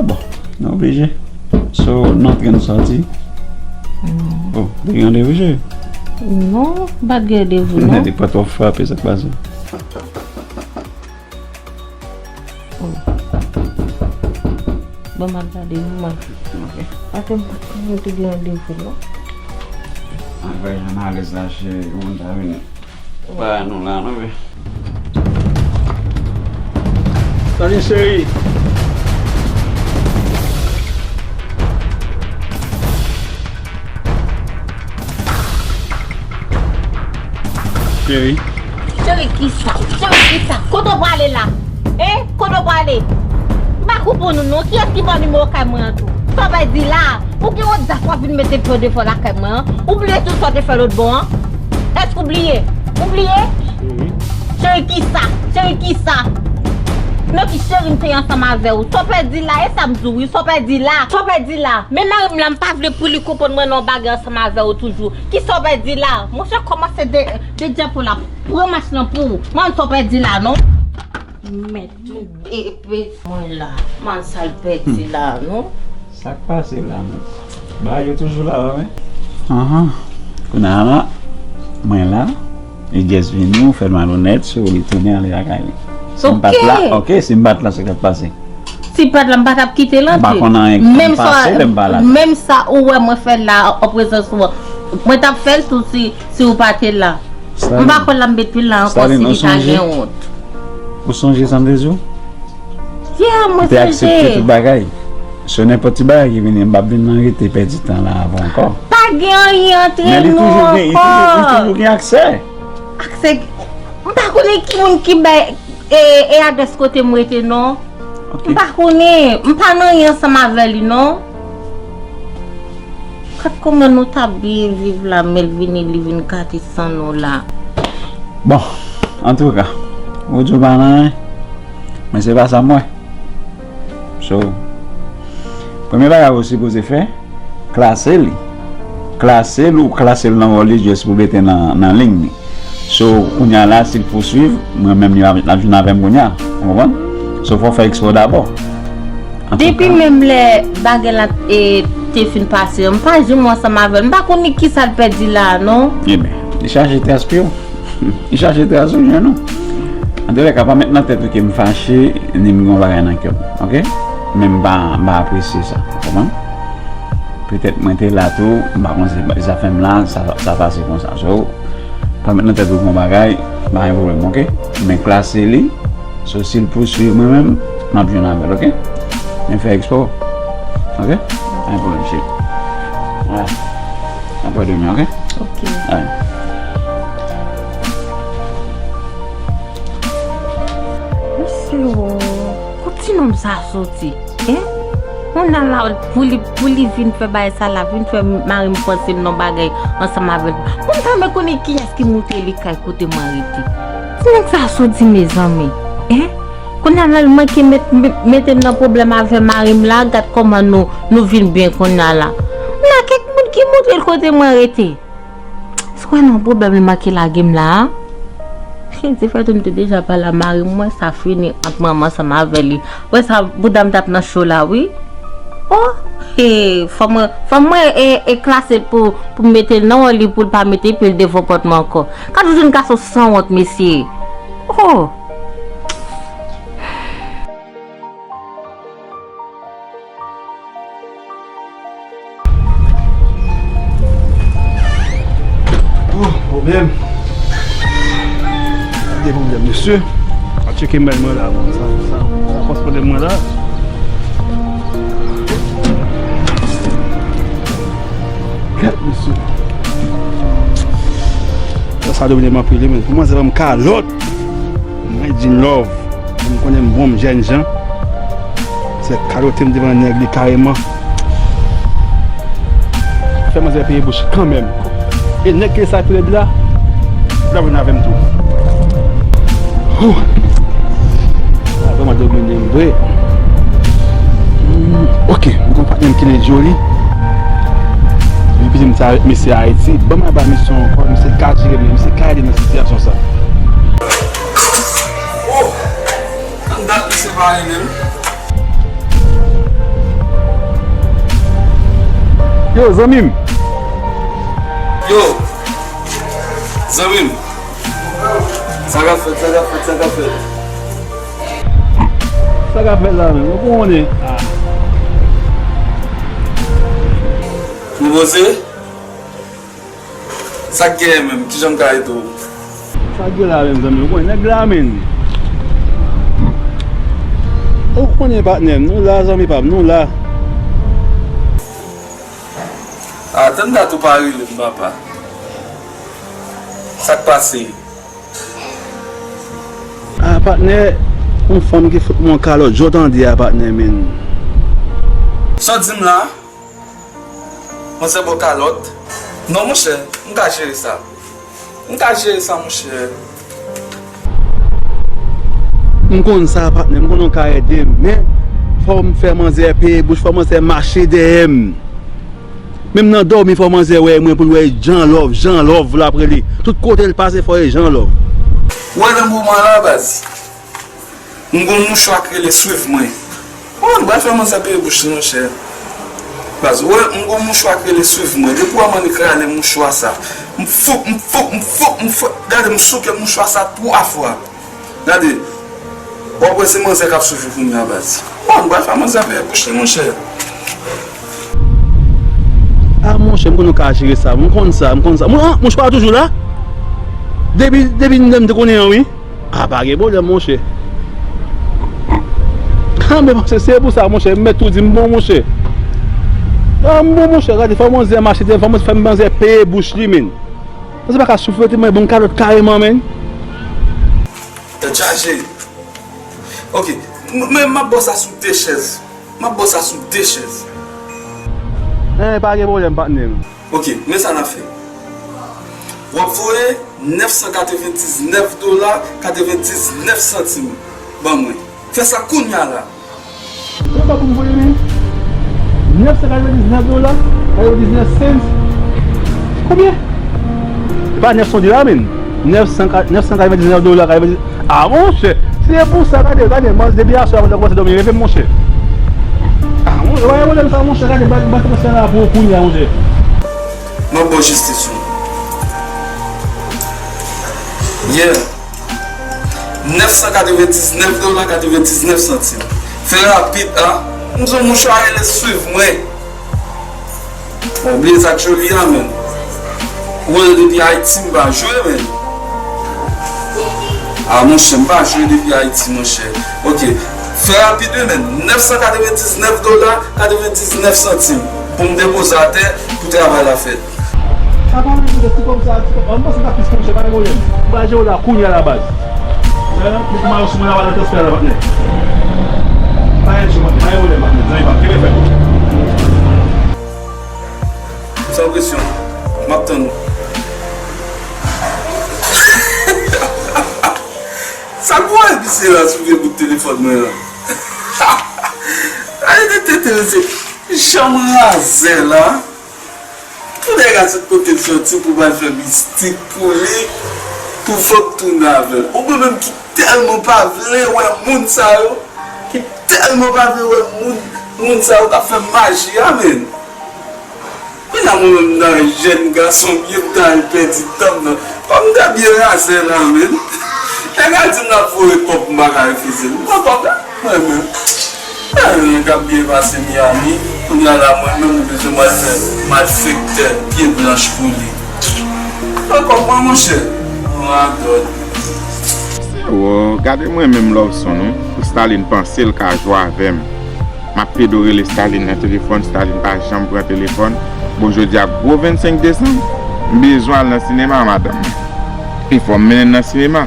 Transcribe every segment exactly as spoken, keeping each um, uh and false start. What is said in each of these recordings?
Bon, nou oblije. So, nou antre, nou sòti. Oh, te gen randevou, cheri? Non, m pa t gen randevou, non. Li pa twò frape, sa k pase? Oh. Bon, m ap gade, m wè. Ok. Atè, m pa t konnen te gen randevou, non. Ann fè jan alèz la, cheri, pou moun ta vin. Pa nou la, non, men. Salut, chérie. Chérie. Chérie, kisa? Chérie, kisa? Kote w prale la? Hein? Kote w prale? M pa konprann ou non. Kiyès ki ba w nimewo kay mwen an tou? Sa w pèdi la? Ou gen odasyon vin mete pye w defò lakay mwen an? Ou bliye tout sa w te fè lòt bò an? Èske ou bliye? Ou bliye? Cheri. Cheri kisa? Cheri kisa? Nan ki cheri m te ansanm avè w? Sa w pèdi la? E sa m di w wi, sa w pèdi la? Sa w pèdi la? Men mari m la, m pa vle pou li konprann mwen nan yon bagay ansanm avè w toujou. Kisa w pèdi la? Monchè, kòmanse de, de dyapo la. Pran mach lan pou ou. Mwen sa w pèdi la, non? Mèt, epe mwen la. Mwen sa l pèdi la, non? Sa k pase la menm? Bagay yo toujou la, wi. Anhan. Kounye a la, mwen la, li just vini, ou fè l malonèt, so li tounen ale lakay li. Si m pa t la, ok, si m pa t la, sa k t ap pase? Si m pa t la, m pa t ap kite l antre. M pa konn anyen k t ap pase lè m pa la. Menm sa ou wè mwen fè la, an prezans ou an, mwen t ap fè l tou si, si ou pa te la. M pa kwè l ap met pil la ankò si li ka gen wont. Ou sonje sa m te di w? Yeah, mwen sonje. Ou te aksepte tout bagay. So nenpòt ti bagay ki vini, m p ap vin nan rete pèdi tan la avè w ankò. Pa gen anyen antre nou ankò. Men li toujou gen, li toujou, li toujou gen aksè. Aksè, m pa konnen ki moun ki bay, e, e adrès kote m rete non. Ok. M pa konnen, m pa nan anyen ansanm avè li non. Gad kòman nou t ap byen viv la, men l vini, li vin gate san nou la. Bon, antouka, ou di w pa nan anyen, men se pa sa m wè. So, premye bagay ou sipoze fè, klase li. Klase l, ou klase l nan wòl li, just pou mete nan, nan liy li. So, kounye a la, si l pouswiv, mwen menm, li ap, l ap jwenn avè m kounye a. Ou konprann? So, fò w fè ekspo dabò. Depi menm lè bagay la, e, te fin pase, m pa janm ansanm avè l. M pa konnen kisa l pèdi la a, non. Ebyen, li chache tras pye w. Li chache tras ou, jwenn ou. Antoulèka, pa met nan tèt ou ke m fache, ni m gen yon bagay nan kè m, ok? Men m pa, m pa apresye sa, ou konprann? Petèt mwen te la tou, m pa konn si zafè m la, sa, sa pase konsa. So, pa met nan tèt ou gon bagay, pa gen pwoblèm, ok? Men klase li, so si l pouswiv mwen menm, m ap jwenn avè l, ok? Men fè ekspo, ok? Pa gen pwoblèm, cheri. Alright. N ap wè demen, ok? Ok. Alright. Mesye o, kot ti nonm sa soti? Hein? Kounye a la, pou li, pou li vin fè bagay sa la, vin fè mari m panse m nan bagay ansanm avè l. Pou m ta renmen konnen kiyès ki montre li kay kote mwen rete. Ti nèg sa soti, mezanmi. Hein? Kounye a la, l manke met, met, mete m nan pwoblèm avè mari m la, gad kòman nou, nou vin byen kounye a la. M nan kèk moun ki montre l kote mwen rete. Se kwè nan pwoblèm li manke lage m la a? Ti fè tou m te deja pale a mari m, mwen sa fini ant mwen ansanm avè li. Wè sa, bouda m t ap nan cho la, wi. Oh, he, fò mwen, fò mwen e, e klase l pou, pou m mete l nan wòl li pou l pa mete pye l devan pòt mwen ankò. Gad yon jèn gason sanwont, mesye. Oh. Oh, pwoblèm. Gade pwoblèm, mesye. A tcheke mèl mwen la, bon, sa, sa, sa pòs pwoblèm mwen la. Gad, mesye. Sa, sa domine m anpil, wi, men pou mwen, se ban m kalòt. Mwen, Jean Love, m konnen m bon, m jènjan. Se kalote m devan nèg li kareman. Fè manzè peye bouch kanmenm. E nèg ki sa pile la, l ap vin avè m tou. Hou! Sa vrèman domine m vre. Hmm, ok, m gon patnè m ki rele Joly. Li piti m sa avèk mesye Ayiti. Ban m al bay misye yon kòl, misye ka jere m, misye ka ede m nan sitiyasyon sa. Oh! Tann dat misye pa rele m. Yo, zanmi m. Yo, zanmi m. Sa k ap fèt, sa k ap fèt, sa k ap fèt? Sa k ap fèt la menm? Ou konnen. Ah. Nou poze? Sa k genyen menm? Kijan m ka ede w? Sa k gen la menm, zanmi? Ou konnen nèg la menm. Ou konnen patnè m, nou la, zanmi pa m, nou la. Ah, tann dat ou pa rele m, papa. Sa k pase? Ah, patnè, yon fanm ki fout mwen yon kalòt, jan w tande a, patnè, men. Sa w di m la? Manzè ba w kalòt? Non, monchè, m ka jere sa. M ka jere sa, monchè. M konn sa, patnè, m konn ou ka ede m, men fò m fè manzè peye bouch, fò manzè mache dèyè m. Menm nan dòmi, fò manzè wè mwen pou l wè Jan Love, Jan Love l ap rele. Tout kote l pase, fò e Jan Love. Ou wè nan moman la, baz, m gon mouchwa k rele swiv mwen. Oh, nou pral fè manzè peye bouch li, monchè. Baz, ou wè, m gon mouchwa k rele swiv mwen. Depi w wè m annik rale mouchwa sa, m foup, m foup, m foup, m foup. Gade, m souke mouchwa sa twa fwa. Gade, w ap wè se manzè k ap swiv ou kounye a, baz. Bon, nou pral fè manzè peye bouch li, monchè. Ah, monchè, m konn ou ka jere sa. M konn sa, m konn sa. Mon, ah, mouchwa a toujou la? Depi, depi m te konnen an, wi. Ah, pa gen pwoblèm, monchè. Ah, men se, se pou sa, monchè. M mèt tou di m bon, monchè. Ah, m bon, monchè. Gade, fò manzè mache, fò manzè, fè manzè peye bouch li, men. Manzè pa ka souflete mwen, ban m kalòt kareman, men. Tèt chaje. Ok. M-, men m ap ba w sa sou de chèz. M ap ba w sa sou de chèz. Eh, pa gen pwoblèm, patnè m. Ok, men sa n ap fè. W ap voye nèf san katrevendiznèf dola, katrevendiznèf santim ban mwen. Fè sa kounye a la. Konbyen pou m voye, men? Nèf san katrevendiznèf dola, katrevendiznèf cents. Konbyen? E pa nèf san dola, men. Nèf san, nèf san katrevendiznèf dola, katrevendiznèf. Ah, monchè, se pou sa, gade, gade, man, depi aswè, avan de kòmanse dòmi, reve, monchè. Ah, monchè, wè, wè, sa, monchè, gade, bat, bat transfè la pou ou kounye a, monchè. M ap ba w jistis ou. Yeah. Nèf san katrevendiznèf dola, katrevendiznèf santim. Fè rapid, a. M di w mouchwa rele swiv mwen. Bon, bliye sa k joli a, men. Ou wè depi Ayiti, m pa jwe, men. A, monchè, m pa jwe depi Ayiti, monchè. Ok. Fè rapid, wi, men. Nèf san katrevendiznèf dola, katrevendiznèf santim. Pou m depoze atè, pou travay la fèt. Sa pa menm de ti kòb sa, ti kòb. An, m panse ta plis monchè, pa gen pwoblèm. M pral jere w la kounye a la baz. Wè, met mayo sou mwen la, w al nan transfè la, patnè. Pa gen cho, patnè, pa gen pwoblèm, patnè. Zanmi pa m, kenbe fèm. San presyon. M ap tann ou. Sa k voye misye la sou vye bout telefòn mwen an? Ay, de tete, mesye. Janm razè la. Pou nèg a sot kote l soti pou pral fè mistik pou li, pou fanm tounen avè l. Ou mwen menm ki tèlman pa vle wè moun sa yo, ki tèlman pa vle wè moun, moun sa yo k ap fè maji a, men. Kounye a mwen menm m ta jèn gason m ye, m ta al pèdi tan m nan. Kòm m ta byen razè la, men. Nèg la di m l ap voye kòb, m pa ka refize l. M pran kòb la. Mwen menm. Mwen menm k ap byen pase Miami. Kounye a la, mwen menm, m bezwen m al fè malfektè pye blanch pou li. Pran kòb mwen, monchè. Radòt. Se ou, gade mwen menm Love Son, non. Pou Staline panse l ka jwe avè m. M ap pede rele Staline nan telefòn, Staline pa janm pran telefòn. Bon, jodi a gwo vennsenk desanm, m bezwen al nan sinema, madanm. E fò m mennen l nan sinema.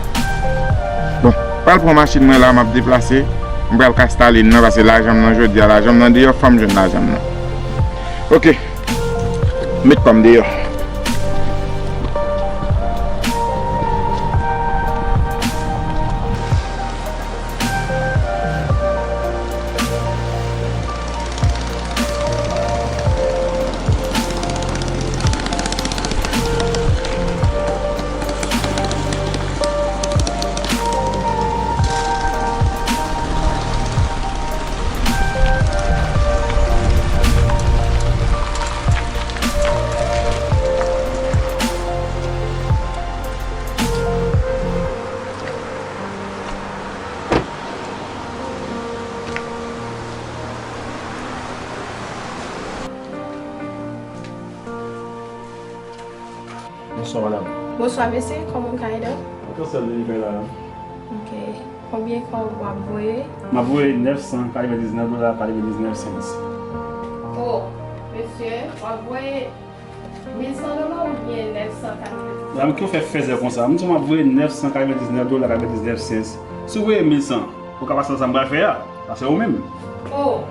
Bon, pral pran machin mwen la, m ap deplase. M pral kay Staline nan, paske lajan m nan jodi a, lajan m nan deyò, fò m jwenn lajan m nan. Ok. Met pa m deyò. Bonswa, madanm. Bonswa, mesye. Kòman m ka ede w? Transfè li fè la. Ok. Konbyen kòb w ap voye? M ap voye nèf san katrevendiznèf dola katrevendiznèf sens. Oh, mesye, w ap voye mil san dola oubyen nèf san katrevendiznèf? Madanm, ki w fè fèzè konsa? M di w m ap voye nèf san katrevendiznèf dola katrevendiznèf sens. Si w voye mil san, ou ka pase nan sa m pral fè a. Sa se ou menm. Oh,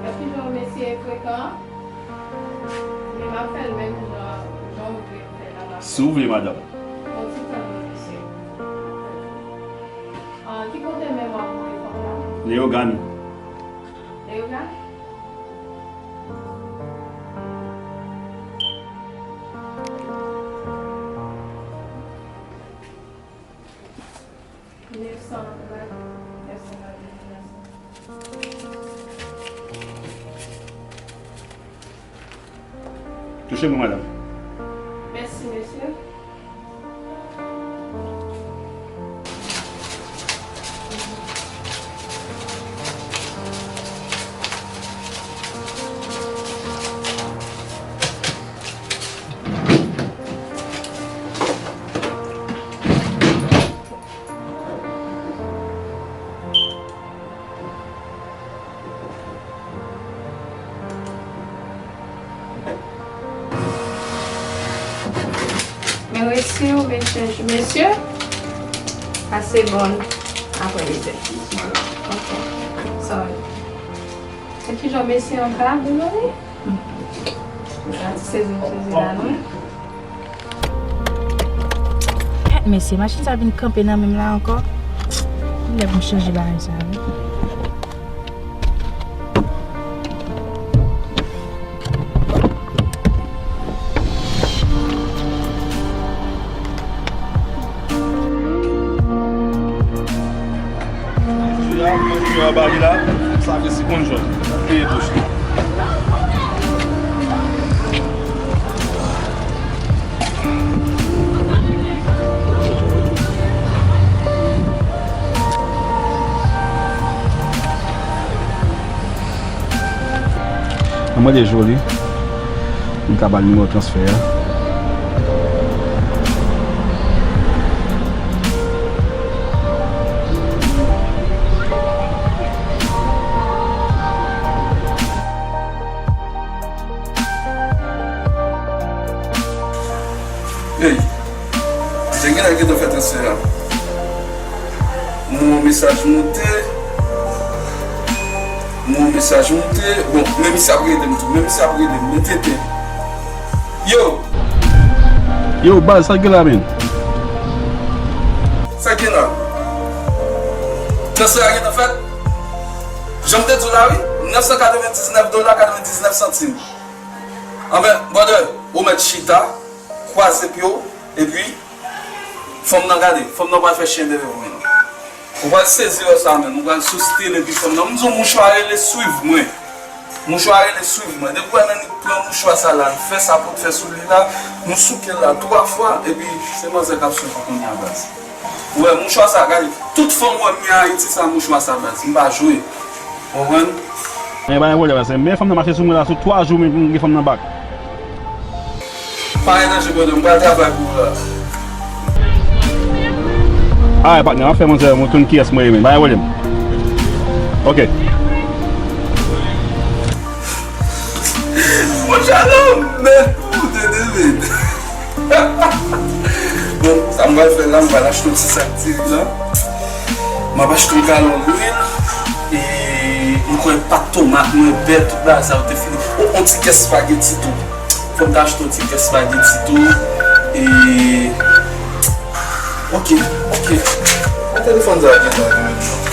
epi jan mesye frekan, men m ap fè l menm jan, jan w vle m fè l la, m ap fè l. Si w vle, madanm. Yon ti tan non, mesye. Ah, ki kote menm w ap voye kòb la? Leyogàn. Leyogàn? Nèf san dola, nèf san dola. Touche mwen, madanm. Mèsi, mesye. Men resi w, mesye, mesye, pase bòn apre midi. Ok. Sorry. E kijan mesye an ka, good morning? Gad ti sezi m sezi la, non? Gad mesye, machin sa vin kanpe nan men m la ankò. Lè pou m chanje bagay sa, wi. Jounen an, mwen jounen anba li la, sa vle si konn jòn, peye bouch li. An mande Jolie, m ka ba l nimewo transfè a. Ey, se gen nèg ki te fè transfè a. M wè mesaj moute. M wè mesaj moute. Bon, men misye ap rele m tou. Men misye ap rele m. Men tenten. Yo! Yo, baz, sa k gen la, menn? Sa k gen la? Transfè a gentan fèt? Jan m te di w la, wi. Nèf san katrevendiznèf dola katrevendiznèf santim. Anben, brother, ou mèt chita, kwaze pye w, epi fanm nan gade, fanm nan pral fè chen dèyè w menm. Ou pral sezi wè sa menm, ou pral sou stil epi fanm nan. M di w mouchwa rele swiv mwen. Mouchwa rele swiv mwen. Depi w wè Nènik pran mouchwa sa la, l fè sa pou l fè sou li la, nou souke l la twa fwa, epi se manzè k ap swiv ou kounye a baz. Ou wè mouchwa sa, gade, tout fanm wè m gen Ayiti sa mouchwa sa baz. M pa jwe. Ou konprann? Men pa gen pwoblèm, men fanm nan mache sou mwen la sou twa jou, men m gen fanm nan bak. Pa gen danje, brother, m pral travay pou ou la. Alright, patnè, m ap fè manzè mwen konn kiyès mwen ye, men pa gen pwoblèm. Ok. Mon jalou, men pou de de men. Bon, sa m pral fè la, m pral achte yon ti sak diri la. M ap achte yon galon lwil. E m kwè pat tomat mwen, bè, tout bagay sa yo te fini. O, yon ti kès spageti tou. Fò m ta achte yon ti kès spageti tou. E, ok, ok. Mwen telefòn sa gentan rimèt mwen.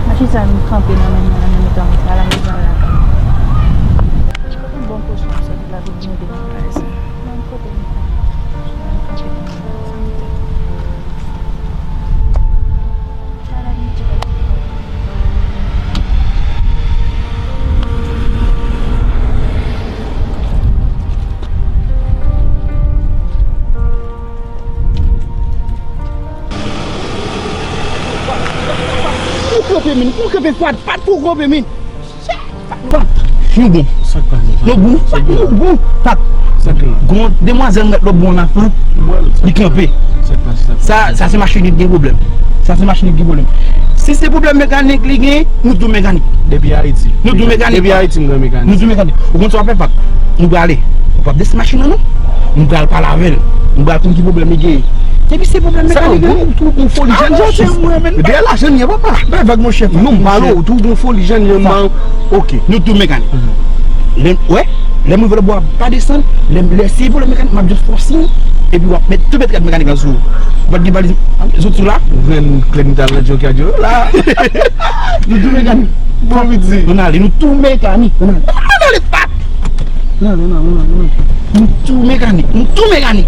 Machin sa vin kanpe nan men mwen la, nan mitan wout la, la, m bezwen al lakay mwen. Ou kanpe, min. Ou kanpe, Fat. Fat, ou kanpe, min. Fat, nou bon. Sa k pase? Nou bon. Fat, nou bon. Fat. Sa k la? Gon demwazèl m gade lòt bò la, Fat. Li kanpe. Sa k pase? Sa, sa se machin li ki gen pwoblèm. Sa se machin li ki gen pwoblèm. Si se pwoblèm mekanik li gen, nou tou mekanik. Depi Ayiti. Nou tou mekanik. Depi Ayiti, m gen mekanik. Nou tou mekanik. Ou konn sa w ap fè, Fat? Nou prale. Ou p ap desann machin nan, non. Nou pral pale avè l. Nou pral konn ki pwoblèm li genyen. Depi se pwoblèm mekanik, ou tou gon foli jèn jan. Depi la jèn, papa. Bay vag, monchè, Fat. Non, m pale, ou tou gon foli jèn jan. Ok. Nou tou mekanik. Lè, wè, lè m rive lòt bò a, pa desann. Lè, lè se pwoblèm mekanik, m ap just fè w siy. Epi w ap met tout mèt gad mekanik lan sou ou. Ou pa t gen valiz, zot sou la? Ou jwenn klè m t al nan junkyard yo la. Nou tou mekanik. Bon midi. Nou ale, nou tou mekanik. Nou ale, Fat. Nou ale, nou ale, nou ale, nou ale. Nou tou mekanik, nou tou mekanik.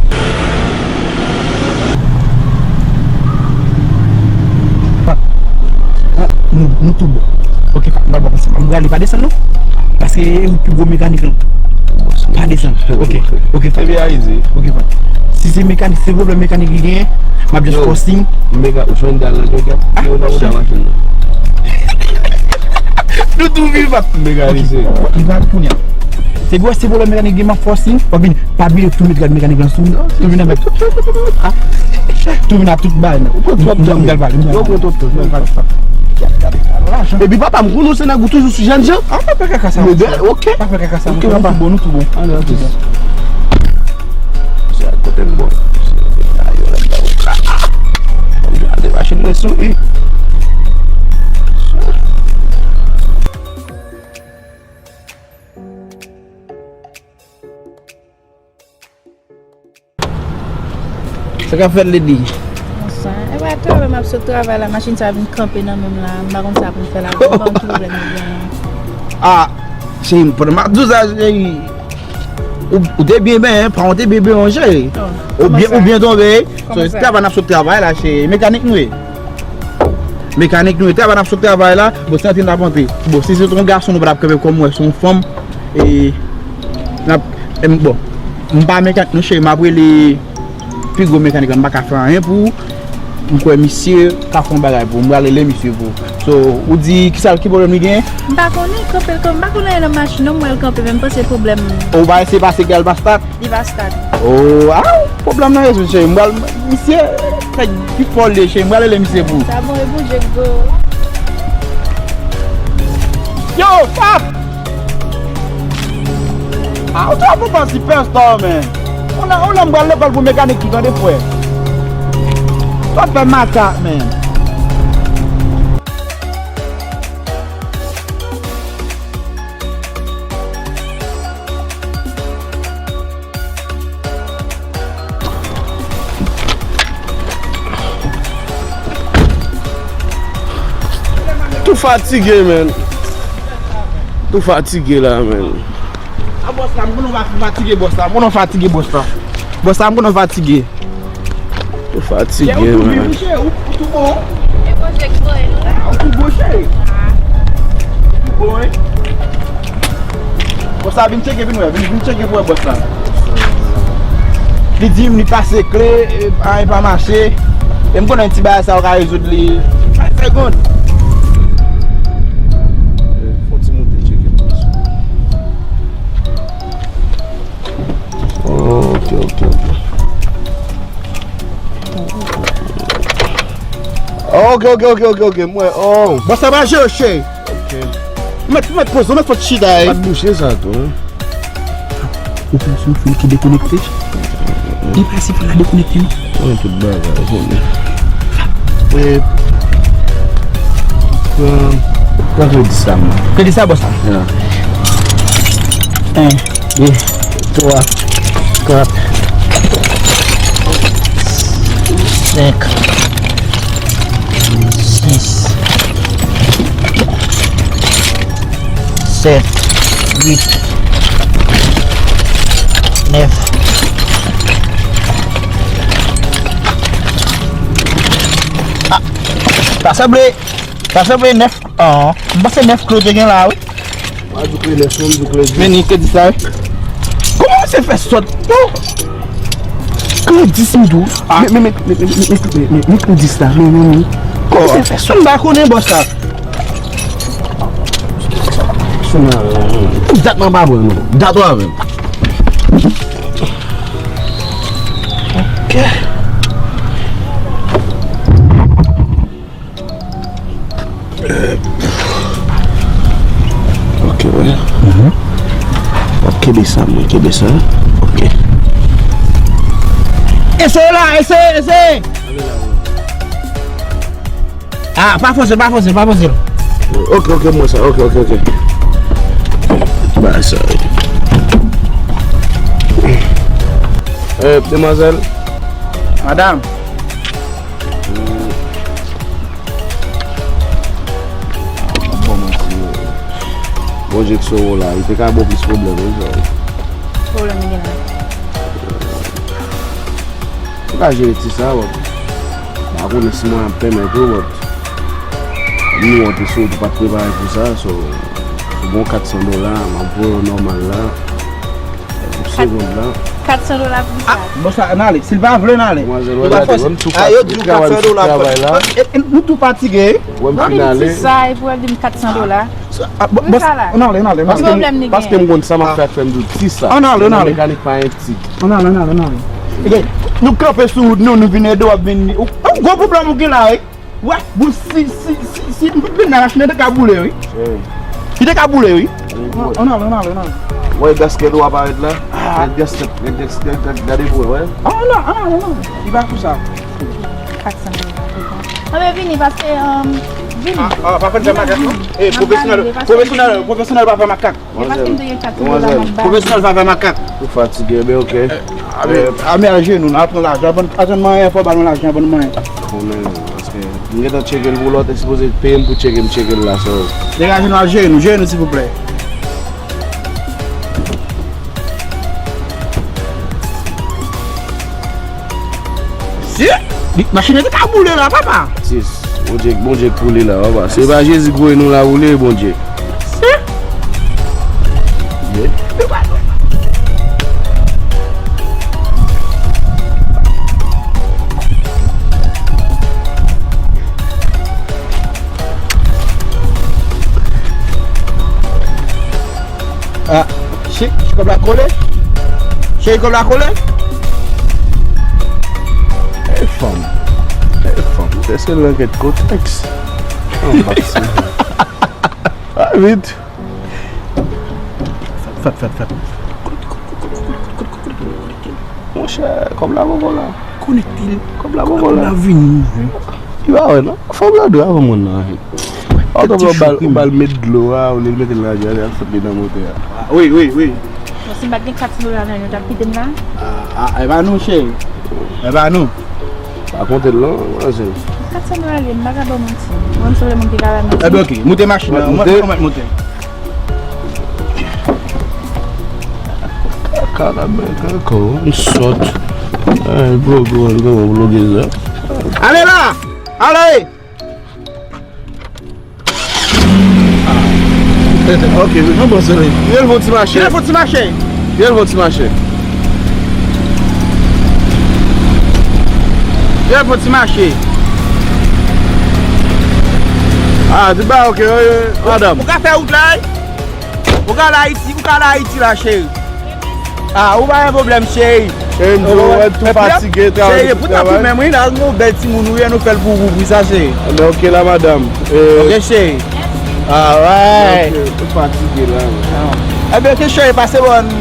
Fat. Ah, nou, nou tou bon. Ok, Fat, m pa bon, m prale, pa desann non. Paske ou pi gwo mekanik lan. Pa desann. Ok, ok, Fat. Epi Ayiti. Ok, Fat. Si se mekanik, se pwoblèm mekanik li genyen, m ap just fè w siy. Mega, ou jwenn dal nan dega. Yo nan machin nan. Nou tou viv ap. Mega, ok, li se. Li pa kounye a. Se gwo, se pwoblèm mekanik gen, m ap fè w siy. W ap vin, pa bliye tou met gad mekanik lan sou. Tou vin avèk. Tou vin ak tout bagay nan. Ou pran twòp tan. M pral pale, m pral pale. Yo pran twòp tan. M pral pale. Epi papa, m konnen w se nèg ou toujou sou jèn jan. Ah, pa fè kaka sa. Ok. Pa fè kaka sa. Ok, papa. Nou tou bon, nou tou bon. Ale, ok. Sa kote m bon. Ayo, la, la, la. Gade machin mwen sou, wi. Sa k ap fèt, Lady? Bonsa. E pa travay, m ap sot travay la, machin sa vin kanpe nan men m la, m pa konn sa pou m fè la, m pa konn ki pwoblèm li genyen. Ah, cheri, pandan m ap di w sa, cheri, ou, ou te byen benyen, pa w te byen benyen, cheri. Oh, kòman sa? Ou byen, ou byen tonbe. Kòman sa? Travay, n ap sot travay la, cheri. Mekanik nou ye. Mekanik nou ye. Travay, n ap sot travay la. Bon, se antre n ap antre. Bon, si se t on gason, nou pa t ap kanpe kòm w wè, se yon fanm. E, n ap, em, bon, m pa mekanik non, cheri, m ap rele pi gwo mekanik la, m pa ka fè anyen pou ou. M kwè misye ka fè yon bagay pou ou. M pral rele misye pou ou. So, ou di, kisa, ki pwoblèm li genyen? M pa konnen, kanpe l, kanpe, m pa konnen anyen nan machin non, m wè l kanpe, men m panse pwoblèm. Ou pa eseye pase gaz pa start? Li pa start. Oh, ah, pwoblèm nan rezoud, cheri. M pral, misye, nèg pi fò l ye, cheri. M pral rele misye pou ou. Sa bon, e Bondye k bo. Yo, Fab! Ah, ou twò bon pa sipèsta, man. Ou nan, ou nan m pral lekòl pou mekanik tou, tande, frè. Twò fè makak, man. Tou fatige, man. Tou fatige la, man. A bòs la, m konnen w fatige, bòs la. M konnen w fatige, bòs la. Bòs la, m konnen w fatige. Ou fatige, man. Ou tou bon. E Bondye ki voye nou la. Ou tou bon, cheri. Ou bon, wi. Bòs la vin tcheke, vin wè. Vin, vin tcheke pou wè bòs la. Li di m li pase kle, e, anyen pa mache. E m konnen ti bagay sa yo ka rezoud li. Fè segonn. Fon ti moute tcheke pou misye. Oh, ok, ok, ok. Ok, ok, ok, ok, ok, mwen, oh. Bon, sa va, Joche. Ok. Mèt, mèt poze, mèt fòt chita, eh. Pa t bouche sa tou, hein. Ou panse yon fil ki dekonekte? Li pa si fil la dekonekte, non. Mwen tout bagay, konnen. E, pran, pran kredi sa, mwen. Kredi sa, bòs la? Ya. En, de, twa, kat, senk, sis, sèt, uit, nèf. Ah, ta sanble, ta sanble nèf. Ah, m panse nèf klo te gen la, wi. Pa di kle nèf non, m di kle dis. Men ni kle dis la, wi. Kòman misye fè sòt? Yo! Kle dis m di w. Ah. Men, men, men kle dis la. Men, men, men. Kòman misye fè sòt? M pa konnen bòs la. Dat nan pa pran non. Dat w avè m. Ok. Ok, wè. Mwen kenbe sa, mwen kenbe sa. Ok. Eseye la, eseye, eseye. Ah, pa fòse, pa fòse, pa fòse. Ok, ok, mwen sa. Ok, ok, ok. Ba sa. Eh, demwazèl. Madam. Bon, mwen ti Bondye k sove w la, li te ka ba w plis pwoblèm, wi, sa. Pwoblèm li gen la. Ou ka jere ti sa, but. M pa konnen si mwen ap pèmèt ou, but. M wè w te sot, ou pa t prepare pou sa, so. Ou gen kat san dola, m ap voye w nòmal la. Pou segond la. Kat san dola pou sa. Ah, bon, sa, n ale. Si l pa vle, n ale. Demwazèl, wè, gade, wè m tou fatige, travay, m sot travay la. E, e, nou tou fatige. Wè m fin ale. Sa, epi w ap di m kat san dola. Ah, bon, bon, sa la. Ann ale, ann ale, ann ale. Ki pwoblèm li gen? Paske m konn sa m ap fè ak fè m di w ti sa. Ann ale, ann ale. Mekanik pa yon ti. Ann ale, ann ale, ann ale. Gade, nou kanpe sou wout nou, nou vin ede w ap vin. Ou, ou gwo pwoblèm ou gen la, wi. Wè, bon, si, si, si, si m vin la, machin nan te ka boule, wi. Li te ka boule, wi. Ann ale, ann ale, ann ale. Wè, gaskèt ou aparèt la. Gaskèt, gaskèt, gade pou wè. Ann ale, ann ale, ann ale. Li pa pou sa. Kat san dola. Anben vini, paske, um, vini. Ah, ah, pa fè n fè makak, non? Eh, pwofesyonèl, pwofesyonèl, pwofesyonèl pa fè makak. E paske m te gen kat san dola nan bank. Pwofesyonèl pa fè makak. Ou fatige, men ok. Ame, ame al jere nou, n al pran lajan. Atann, atann manyen, fò ba nou lajan, ban nou manyen. Konnen, paske m gentan tcheke l pou lòt, e sipoze peye m pou tcheke, m tcheke l la, so. Degaje nou al jere nou, jere nou, silvouplè. Si, li, machin nan te ka boule la, papa. Sis, Bondye, Bondye k pou li la, papa. Se pa Jezi k voye nou la pou li, Bondye. Si. Ah, cheri, kòb la kole? Cheri, kòb la kole? E fanm. E fanm. Èske l nan kèk kontèks? Ah, vit. Fèt, fèt, fèt. Monchè, kòb la poko la. Konekte l. Kòb la poko la. Kòb la vini. Li pa wè non. Fanm la dwe avan moun nan. Ou t ap bal, ou bal met dlo a, ou li mete l nan radyatè, al fout li nan motè a. Ah, wi, wi, wi. Bon, si m pa t gen kat san dola nan men m, ou t ap kite m la? Ah, ah, e pa nou, cheri. E pa nou. Pa konte l non, manzè. Kat san dola li ye, m pa ka ba w manti. Mwen, m se le moun ki ka ba manti. Ebyen, ok, moute machin nan, mwen, mwen mèt moute. Kaka bèk ankò, m sòt. Ay, bro, bro, bro, bro, bro, bro. Ale la! Ale! Ok, non, bon, sere. Kite l fè yon ti mache. Kite l fè yon ti mache. Kite l fè yon ti mache. Kite l fè yon ti mache. Ah, di ba, ok, eh, madanm. Ou ka fè wout la, wi? Ou ka al Ayiti, ou ka al Ayiti la, cheri. Ah, ou pa gen pwoblèm, cheri. Cheri, m di w, ou wè tou fatige, travay, cheri, tou travay. Cheri, pou ta pou menm, wi, la, nou bèl timoun, wi, nou fè l pou ou, wi, sa, cheri. Ebyen, ok, la, madanm. Eh, ok, cheri. Alright. Ok, ou fatige, la. Ah. Ebyen, ok, cheri, pase bòn.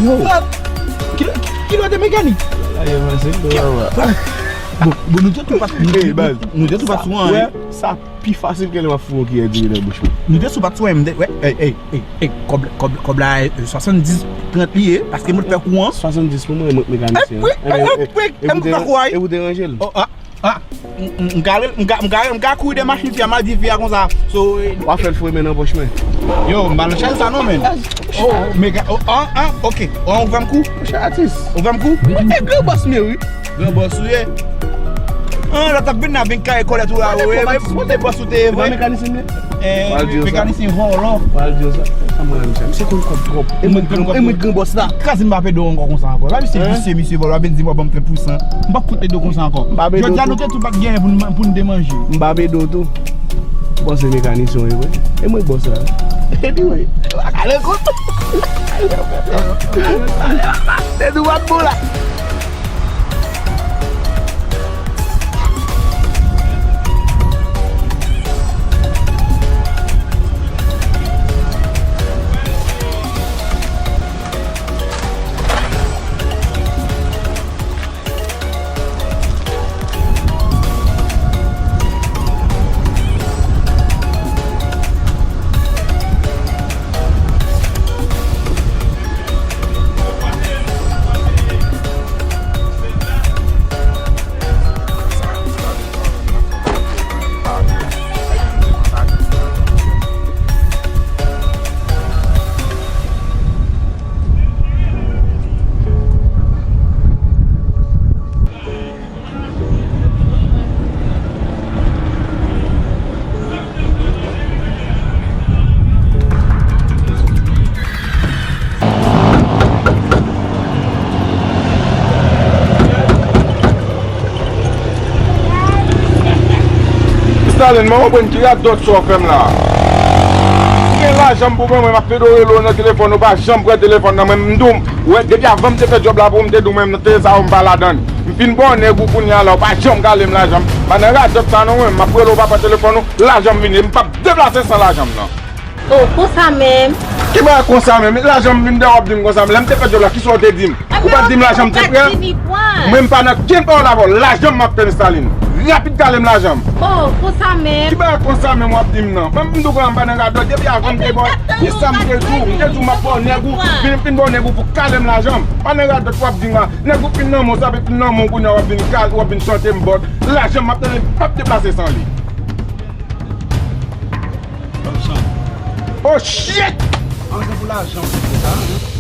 Ki lè, ki lè w te mekanik? Bon, bon, nou te tou pat, nou, nou, nou te tou pat sou an, wi. Sa pi fasil ke lè w ap foure yon kiyè diri nan bouch mwen. Nou te sou pat sou an, m te, wè, ey, ey, ey, ey, kòb, kòb, kòb la, eh, swasanndis trant li ye, paske mwen fè kou an. Swasanndis pou mwen, mwen mekanisyen an. Ebyen, ebyen, ebyen, ebyen, ebyen, m pa kwè. E ou deranje l. Oh, ah. Ah, m, m, m ka rele, m ka, m ka, m ka kouri dèyè machin fi a, m al di fi a konsa. So, eh, w a fè l foure men nan pòch mwen. Yo, m pa nan chay sa non, men. Oh, men, oh, ah, ah, ok. Oh, ouvè m kou. Monchè atis. Ouvè m kou. Ou te gran bòs, men wi. Gran bòs ou ye. An, lòt ap vin la, vin kare kòlèt ou la, wi, wi, wi, se bòs ou te ye vre. Mekanisyen vòlò. Pral di yo sa. Sa mwen menm sa. Misye konn kòb twòp. E mwen gran, e mwen gran bòs la. Kraze m pa pede w ankò konsa ankò. Pa misye visye, misye vòlò, ap vin di m w ap ban m fè pou san. M p ap fout ede w konsa ankò. Jodi a nou te tou pa t genyen pou n, pou n te manje. M p ap ede w tou. Bon, se mekanisyen w ye vre. E mwen bòs la. Anyway, pa kale kont. Te tou pa t bon la. Stalin, mwen konprann ki radòt sa w fè m la. Ou gen lajan m pou mwen, mwen m ap fedore lo nan telefòn, ou pa janm pran telefòn nan men m. M di w, wè, depi avan m te fè djòb la pou ou, m te di w, mwen m nan te sa yo m pa ladann. M fin ba w nèg ou kounye a la, ou pa janm kale m lajan m. Pa nan radòt sa non, mwen m ap rele w pa pran telefòn ou, lajan m vini, m p ap deplase san lajan m nan. Oh, konsa menm. Ki bagay konsa menm? Lajan m vin dèyè w ap di m konsa menm. Lè m te fè djòb la, kisa w te di m? Ou pa t di m lajan m te prè? Mwen m pa nan kenn pawòl avè w. Lajan m m ap tann Stalin. Rapid kale m lajan m. Oh, konsa menm. Ki bagay konsa menm w ap di m nan? Mwen m di w konsa m pa nan radòt. Depi avan m te ba w, e sa m te di w. M te di w m ap ba w nèg ou. Vin, vin ba w nèg ou pou kale m lajan m. Pa nan radòt w ap di m la. Nèg ou fin nan men w, sa vle fin nan men w kounye a w ap vin kale, w ap vin chante m bòt. Lajan m m ap tann, m p ap deplase san li. Oh shit! An, se pou lajan w te fè sa.